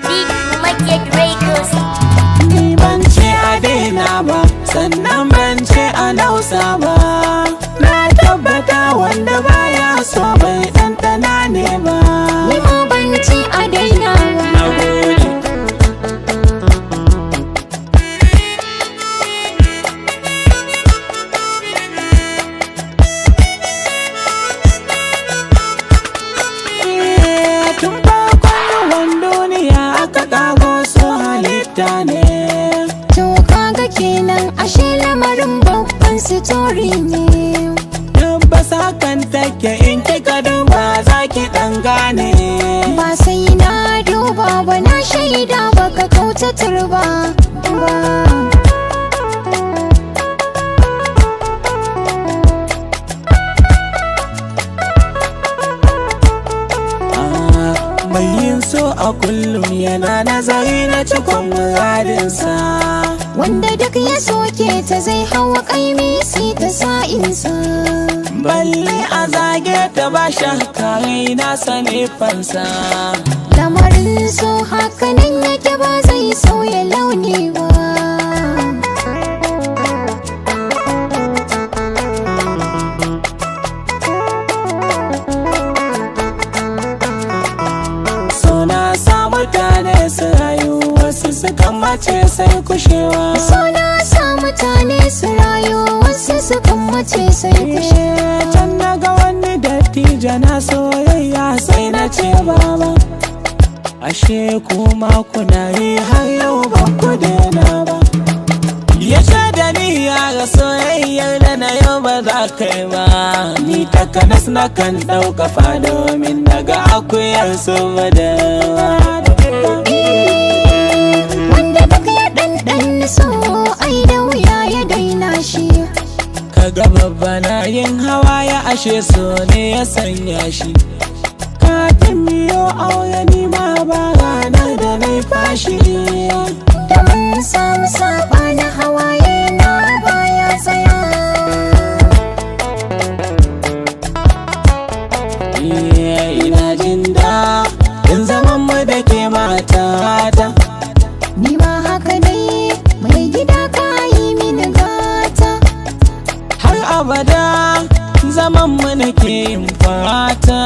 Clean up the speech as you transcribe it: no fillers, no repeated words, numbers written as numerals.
Big Market Records. Ni ban ce a daina ba, sannan ban ce a nausa ba. Na tabbata wanda baya so bai ɗanɗana ne ba. Ni ma ban ce a daina ba. Na gode. Tun farkon yawan duniya aka kago su halitta ne. To kaga kenan ashe lamarin babban sitori ne. Tabbas hakan take, in kika duba za ki ɗan gane. Ba sai na duba ba, na shaida baka kauta turba ba. Ah, mai yin so a kullum yana nazari na cikon muradinsa. Wanda duk ya soke ta zai hawa kaimi sai ta sa'insa. Balle a zage ta, ba shakka na sani fansa. Lamarin so hakanan yake, ba zai sauya launi ba. So na sa mutane su rayu, wasu sukan mace sai kushewa. So na sa mutane su rayu, wasu sukan mace sai kushe. Can na ga wani dattijo na soyayya, sai na ce, "Baba, ashe kuma kuna yi har yau ba ku daina ba?" Ya ce da ni, "Yara, soyayyar da na yau ba za ka yi ba." Ni takanas na kan ɗauka fa domin daga akuyar su ba. Wanda duk ya ɗanɗana so, ai da wuya ya daina shi. Kaga babba na yin hawaye, ashe so ne ya sanya shi. Kafin miyo aure, ni ma ba ranar da na fashi. Da mun samu saɓani, hawaye na baya tsaya. Ina jin da in zaman mu da ke matata. Ni ma haka dai, mai gida, ka yi mini gata. Har abada zaman mu nake yin fata.